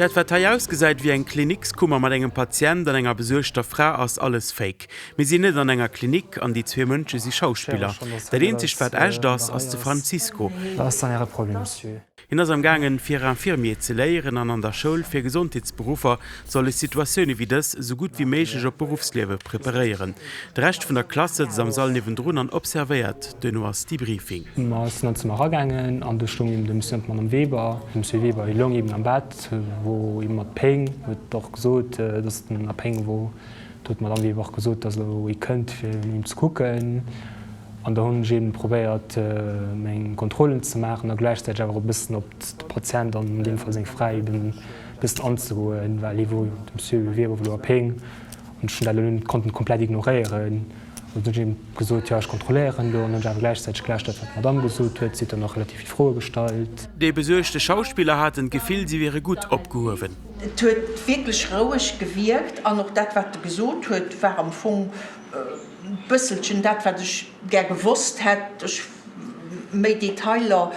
Dat wat hei ausgesäit wéi eng Klinikskummer mat engem Patient an enger besuergter Fra ass alles Fake. Mir sinn net an enger Klinik an déi zwee Mënsche si Schauspiller. Dat eenzegt wat echt ass, ass de Francisco. Hien ass am gaangen fir Infirmier ze léieren an an der Schoul fir Gesondheetsberuffer soll e Situatioune wéi dës esou gutt wéi méiglech op d'Beruffsliewe preparéieren. De Rescht vun der Klass sëtzt am Sall niewendrun an observéiert. Duerno ass Debriefing. Mer sinn an d'Zëmmer eragaangen an do stoung eben de Monsieur an d'Madame Weber. De Monsieur Weber, hie loung eben am Bett, wor eben mat Péng, huet och gesot, dass en a Péng wor. Do huet d'Madame Weber och gesot, dass elo ee kënnt fir no him ze kucken. An da hunn ech eben probéiert meng Kontrollen ze maachen a gläichzäiteg awer och e bëssen op de Patient an an deem Fall seng Fra eben e bëssen anzegoen, well hie wor, de Monsieur Weber wor elo a Péng an ech hunn dat elo net konnten komplett ignoréieren. An dunn hunn ech eben gesot, jo ech kontrolléieren elo an hunn ech awer gläichzäiteg gelauschtert wat d'Madame gesot huet. Si huet dann och relativ vill Froe gestallt. Déi besuergte Schauspiller haten d'Gefill, si wiere gutt opgehuewen. Et huet wierklech roueg gewierkt an och dat, wat e gesot huet, war am Fong e bësselchen dat, wat ech gär gewosst hätt. Ech, méi Detailer,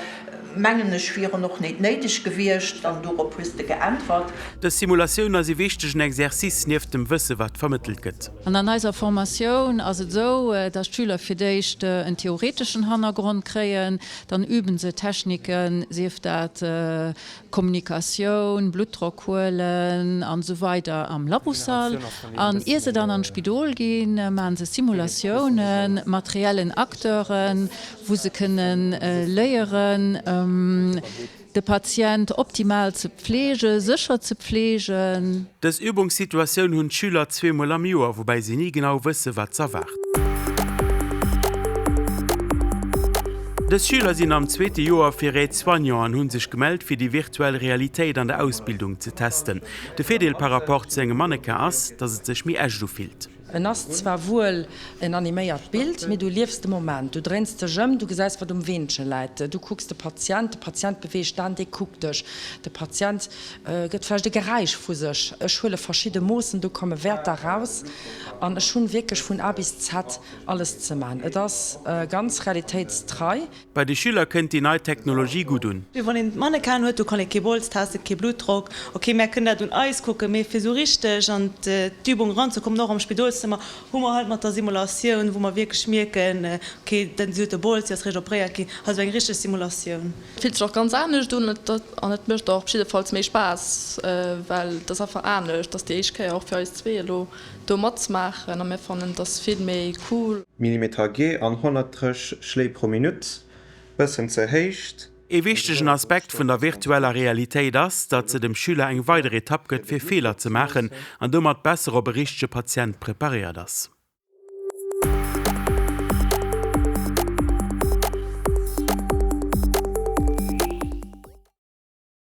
mengen ech, wieren och nit néideg gewiescht. An dorop hues de geäntwert. Dës Simulatioun ass ee wichtegen Exercice nieft dem Wësse wat vermëttelt gëtt. An an eiser Formatioun ass et esou, dass d'Schüler fir d'éischt en theoreteschen Hannergrond kréien, dann üben se Techniken, sief dat Kommunikatioun, Bluttdrock huelen an esou weider am Labossall. An ier se dann an d'Spidol ginn, maachen se Simulatiounen mat reellen Acteuren, wou se kënne léieren, de Patient optimal ze pfleegen, sécher ze pfleegen. Dës Übungssituatioun hunn d'Schüler zweemol am Joer, woubäi si ni genau wësse wat s'erwaart. Dës Schüler sinn am zweete Joer fir Aide-Soignant an hunn sech gemellt fir déi virtuell Realitéit an der Ausbildung ze testen. De Virdeel par rapport zu engem Mannequin ass, dass et sech méi echt ufillt. En ass zwar wuel en animéiert Bild, mee du liefs de Moment. Du dréins dech ëm, du gesäis wat um Weenche läit, du kucks de Patient, de Patient beweegt d'Aen, dee kuckt dech, de Patient gëtt vläicht e Geräisch vu sech. Ech huele verschidde Moossen, do komme Wäerter raus an ech hunn wierklech vun A bis Z alles ze man. Et ass ganz realitéitstrei. Bei de Schüler kënnt déi nei Technologie gutt un. Wann een d'Mannequin huet, do kann ee kee Bols testen, kee Bluttdrock. Ok, mär kënnen dat un eis kucken, mee fir esou richteg an d'Übung eranzekommen, och am Spidolszëmmer, hu mer halt mat der Simulatioun, wou mer wierklech mierken, ok, den, si huet de Bols, si ass richteg operéiert ginn, hei esou eng richteg Simulatioun. Et fillt sech och ganz anescht un an et mécht och op jiddefalls méi Spaass, well et ass einfach anescht. Et ass déi éischt Kéier och fir eis zwee elo do matzemaachen a mir fannen et ass vill méi cool. Millimeter G an 130 Schléi pro Minutt, bëssen ze héicht. Ee wichtegen Aspekt vun der virtueller Realitéit ass, datt se dem Schüler eng weider Etapp gëtt fir Feeler ze maachen an domat besser op e richtege Patient preparéiert ass.